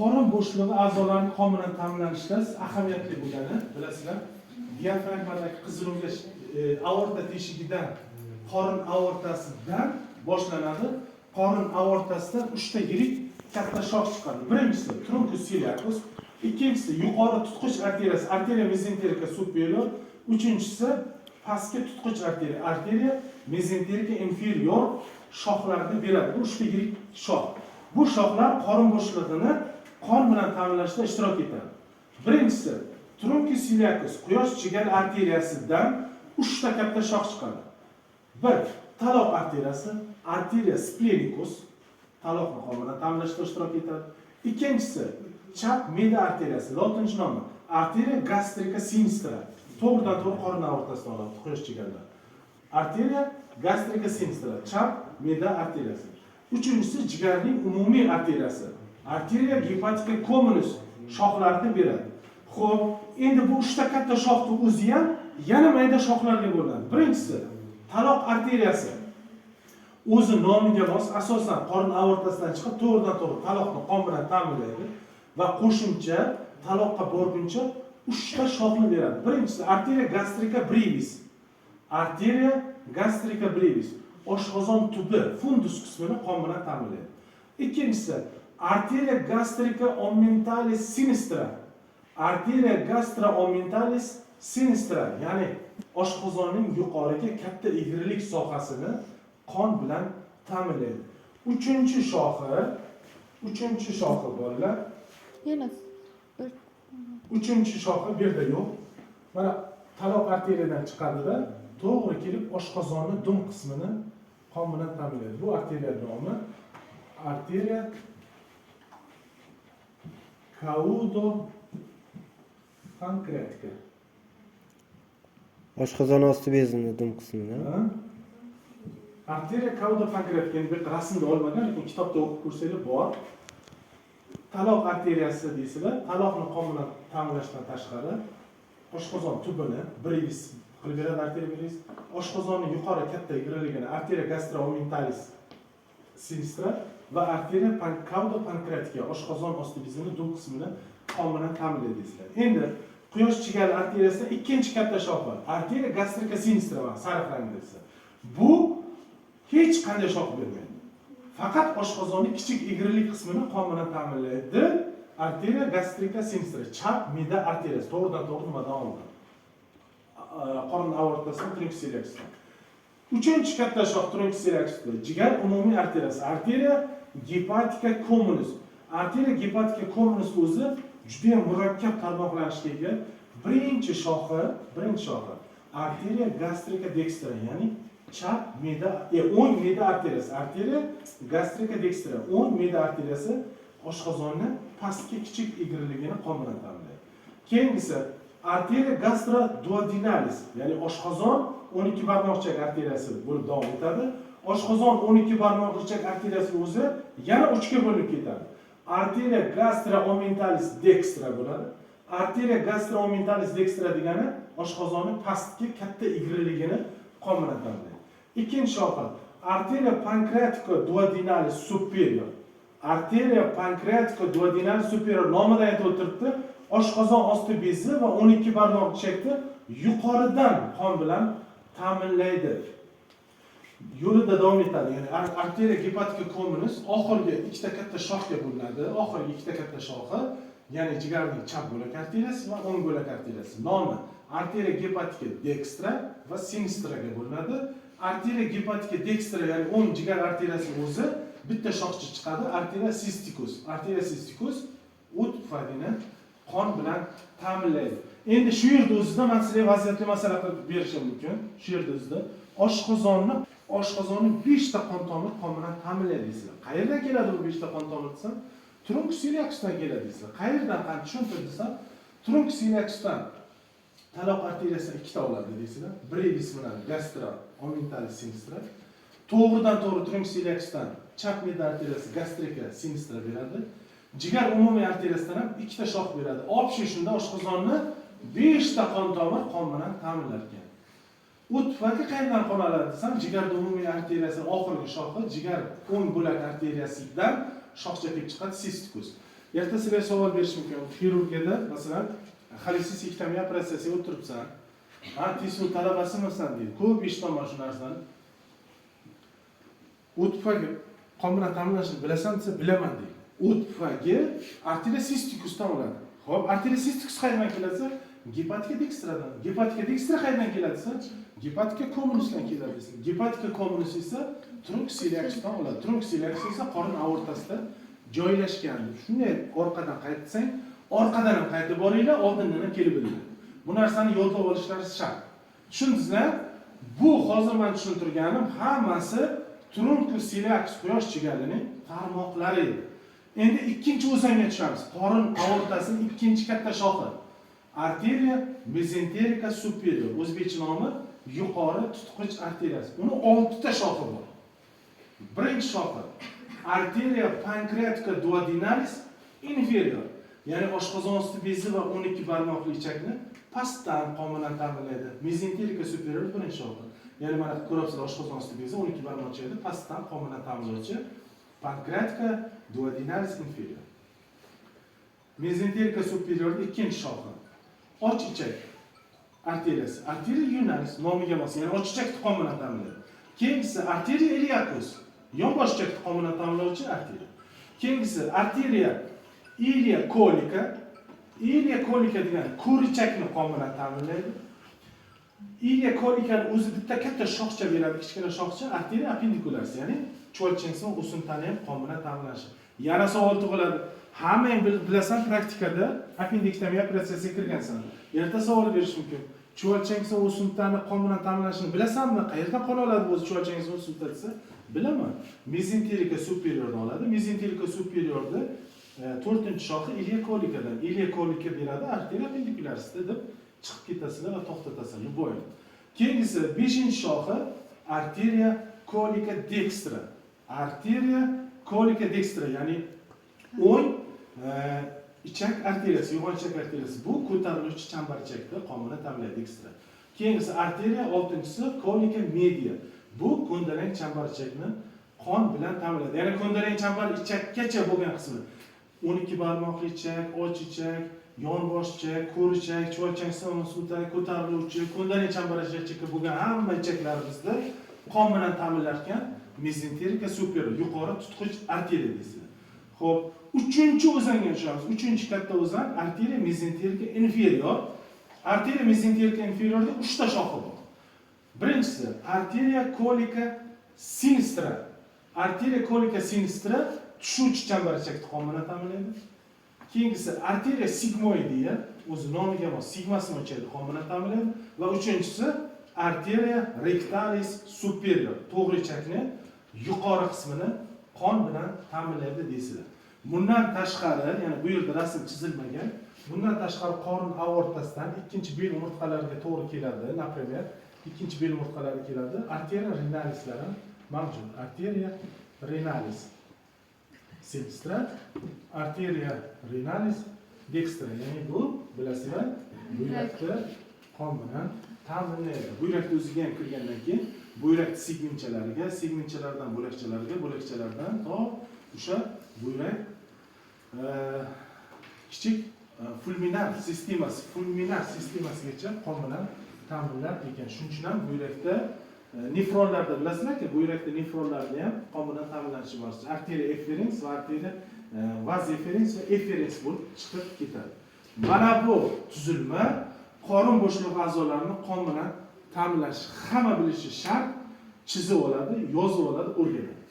Qorin bo'shlig'i a'zolarini qon bilan ta'minlanishda ahamiyatli bo'lgani bilasizlar. Diafragmadagi qizilo'ngach aorta teshigidan, qorin aortasidan boshlanadi. Qorin aortasidan uchta yirik katta shox chiqadi. Birinchisi truncus coeliacus, ikkinchisi yuqori tutqich arteriyasi, arteria mesenterica superior, uchinchisi pastki tutqich arteriya, arteria mesenterica inferior shoxlarni beradi. Bu uchta yirik shox. Bu shoxlar qorin bo'shlig'ini qon bilan ta'minlashda ishtirok etadi. Birinchisi truncus coeliacus, quyosh jigar arteriyasidan uchta katta shox chiqadi. Bir, taloq arteriyasi, arteria splenicus, taloqni qon bilan ta'minlashda ishtirok etadi. Ikkinchisi chap me'da arteriyasi, lotincha nomi arteria gastrica sinistra, to'g'ridan to'g'ri qorin aortasidan oladi quyosh jigardan. Arteria gastrica sinistra, chap me'da arteriyasi. Uchinchisi jigarning umumiy arteriyasi, arteria hepatica communis shoxlarini beradi. Xo'p, endi bu uchta katta shoxni o'zi ham yana mayda shoxlarga bo'linadi. Birinchisi taloq arteriyasi, o'zi nomiga mos, asosan qorin aortasidan chiqib, to'g'ridan to'g'ri taloqni qon bilan ta'minlaydi va qo'shimcha taloqqa borguncha uchta shoxni beradi. Birinchisi arteria gastrica brevis, arteria gastrica brevis oshqozon tubi, fundus qismini qon bilan ta'minlaydi. Ikkinchisi arteria gastrica omentalis sinistra, arteria gastroomentalis sinistra, ya'ni oshqozonning yuqoriga katta egrilik sohasini qon bilan ta'minlaydi. Uchinchi shoxi, bolalar, Yana bir uchinchi shoxi bu yerda yo'q. Mana, taloq arteriyadan chiqadida, to'g'ri kelib oshqozonni dum qismini qon bilan ta'minlaydi. Bu arteriya nomi arteria caudo pancreatica. Oshqozon osti bezini dum qismini. Ha? Arteria caudo pancreatica. Endi bu yerda rasmda olmagan, lekin kitobda o'qib ko'rsanglar bor. Taloq arteriyasi deysizlar, taloqni qon bilan ta'minlashdan tashqari oshqozon tubini brevis qilib beradi arteria brevis, oshqozonni yuqori katta egriligini arteria gastroomentalis sinistra va arteria caudo pancreatica oshqozon osti bezini dum qismini qon bilan ta'minlaydi deysizlar. Endi quyosh chigal arteriyasida ikkinchi katta shoxi arteria gastrica sinistra va sariq rangda desa. Bu hech qanday shox bermaydi. Faqat oshqozonni kichik egrilik qismini qon bilan ta'minlaydi. Arteria gastrica sinistra, chap me'da arteriyasi, to'g'ridan to'g'ri nimadan oldi? Qorin aortasidan, truncus coeliacusdan. Uchinchi katta shox truncus coeliacusda jigar umumiy arteriyasi, arteria hepatica communis. Arteria hepatica communis o'zi juda ham murakkab tarmoqlanishga ega. Birinchi shoxi arteria gastrica dextra, ya'ni chap me'da, o'ng me'da arteriyasi, arteria gastrica dextra, o'ng me'da arteriyasi oshqozonni pastki kichik egriligini qon bilan ta'minlaydi. Keyingisi arteria gastroduodenalis, ya'ni oshqozon 12 barmoqchak arteriyasi bo'lib davom etadi. Oshqozon 12 barmoqchak arteriyasi o'zi yana uchga bo'linib ketadi. Arteria gastroomentalis dextra bo'ladi. Arteria gastroomentalis dextra degani oshqozonni pastki katta egriligini qon bilan ta'minlaydi. Ikkinchi shoxi arteria pancreatico duodenalis superior. Arteria pancreatico duodenalis superior nomidan aytib o'tiribdi, oshqozon osti bezi va 12 barmoq ichakni yuqoridan qon bilan ta'minlaydi. Yo'lida davom etadi. Ya'ni arteria hepatica communis oxirgi ikkita katta shoxga bo'linadi. Oxirgi ikkita katta shoxi, ya'ni jigarning chap bo'lak arteriyasi va o'ng bo'lak arteriyasi. Nomi arteria hepatica dextra va sinistraga bo'linadi. Arteria hepatica dextra, ya'ni o'ng jigar arteriyasi o'zi bitta shoxcha chiqadi, arteria cysticus. Arteria cysticus o't pufagini qon bilan ta'minlaydi. Endi shu yerda o'zida man sizlarga vaziyatli masala qilib berishim mumkin. Shu yerda o'zida oshqozonni beshta qon tomir qon bilan ta'minlaydi deysizlar. Qayerdan keladi bu beshta qon tomir desam, truncus coeliacusdan keladi deysizlar. Qayerdan, qani tushuntir desam, truncus coeliacusdan taloq arteriyasidan ikkita oladi deysizlar. Brevis bilan gastro omentalis sinistra. To'g'ridan to'g'ri truncus coeliacusdan chap me'da arteriyasi gastrika sinistra beradi. Jigar umumiy arteriyasidan ham ikkita shox beradi. Общий shunda oshqozonni beshta qon tomir qon bilan ta'minlar ekan. O't pufagi qayerdan qon oladi desam, jigarda umumiy arteriyasi oxirgi shoxi jigar o'ng bo'lak arteriyasidan shoxcha kelib chiqadi, cysticus. Erta sizlarga savol berish mumkin. Xirurgiyada, masalan, xolesistektomiya operatsiyasiga o'tiribsan. Ha, TSU talabasimisan deydi. Ko'p eshitaman shu narsani. O't pufagi qon bilan ta'minlashni bilasan desa, bilaman deydi. O't pufagi arteriya cysticusdan oladi. Xo'p, arteriya cysticus qayerdan keladi desa, hepatika dextradan. Hepatika dextra qayerdan keladi desa, hepatika communisdan keladi desa. Hepatika communis esa truncus iliacusdan oladi. Truncus iliacus esa qorin aortasida joylashgan. Shunday orqadan qaytsang, orqadan ham qaytib boringlar, oldindan ham kelib bilinglar. Bu narsani yodlab olishlari shart. Tushundingizlar? Bu hozir men tushuntirganim hammasi truncus iliacus, quyosh chigalining tarmoqlari edi. Endi ikkinchi o'zanga tushamiz. Qorin aortasining ikkinchi katta shoxi. Arteriya mezenterika superior. O'zbekcha nomi yuqori tutqich arteriyasi. Uni 6 ta shoxi bor. Birinchi shoxi arteriya pancreatica duodenalis inferior. Ya'ni oshqozon osti bezi va 12 barmoqli ichakni pastdan qon bilan ta'minlaydi. Mezenterika superior birinchi shoxi. Ya'ni mana ko'ryapsizlar, oshqozon osti bezi, 12 barmoq ichakni pastdan qon bilan ta'minlovchi pancreatica duodenalis inferior. Mezenterika superior ikkinchi shoxi. Och ichak arteriyasi. Arteriya lienalis nomiga mos, ya'ni och ichakni qon bilan ta'minlaydi. Keyingisi arteriya iliacus. Yonbosh ichakni qon bilan ta'minlovchi arteriya. Keyingisi arteriya ileocolica. Ileocolica degani ko'r ichakni qon bilan ta'minlaydi. Ileocolicani o'zi bitta katta shoxcha beradi, kichkina shoxcha, arteriya appendicularis, ya'ni chuvalchangsi o'simtani ham qon bilan ta'minlashi. Yana savol tug'iladi. Hammang bilasan, praktikada appendektomiya operatsiyasiga kirgansan. Erta savol berish mumkin. Chuvalchangsi o'simtani qon bilan ta'minlashini bilasanmi? Qayerdan qon oladi o'zi chuvalchangsi o'simta desa, bilaman. Mezenterika superiordan oladi. Mezenterika superiorda to'rtinchi shoxi ileocolicadan. Ileocolica beradi arteriya appendicularis deb chiqib ketasizlar va to'xtatasizlar. Любой. Keyingisi beshinchi shoxi arteriya colica dextra. Arteriya colica dextra, ya'ni o'ng ichak arteriyasi, yo'g'on ichak arteriyasi. Bu ko'tariluvchi chambar ichakda qon bilan ta'minlaydi dextra. Keyingisi arteriya oltinchisi colica media. Bu ko'ndalang chambar ichakni qon bilan ta'minlaydi. Ya'ni ko'ndalang chambar ichakkacha bo'lgan qismi. 12 barmoqli ichak, och ichak, yonbosh ichak, ko'r ichak, chuvalchang o'simta, ko'tariluvchi, ko'ndalang chambar ichakka bo'lgan hamma ichaklarimizni qon bilan ta'minlarkan mezenterika superior, yuqori tutqich arteriya deysizlar. Xo'p, uchinchi o'zanga tushamiz. Uchinchi katta o'zan arteriya mezenterika inferior. Arteriya mezenterika inferiorda uchta shoxi bor. Birinchisi arteriya colica sinistra. Arteriya colica sinistra tushuvchi chambar ichakni qon bilan ta'minlaydi. Keyingisi arteriya sigmoidea, o'zi nomiga mos sigmasini ichakni qon bilan ta'minlaydi va uchinchisi arteriya rectalis superior, to'g'ri ichakni yuqori qismini qon bilan ta'minlaydi deysizlar. Bundan tashqari, ya'ni bu yerda rasm chizilmagan, bundan tashqari qorin aortasidan ikkinchi bel umurtqalariga to'g'ri keladi, например, ikkinchi bel umurtqalari keladi, arteriya renalislar ham mavjud. Arteriya renalis sinistra, arteriya renalis dextra, ya'ni bu bilasizlar, buyrakda qon bilan ta'minlaydi. Buyrakni o'ziga ham kirgandan keyin buyrak segmentchalariga, segmentchalardan bo'lakchalarga, bo'lakchalardan to o'sha buyrak kichik pulmonar sistemasigacha qon bilan ta'minlar ekan. Shuning uchun ham buyrakda nefronlarda bilasizlarki, buyrakda nefronlarda ham qon bilan ta'minlanishi bor. Arteriya efferens va arteriya vas efferens va efferens bo'lib chiqib ketadi. Mana bu tuzilma qorin bo'shlig'i a'zolarini qon bilan ta'minlash hamma bilishi shart, chizib oladi, yozib oladi, o'rganadi.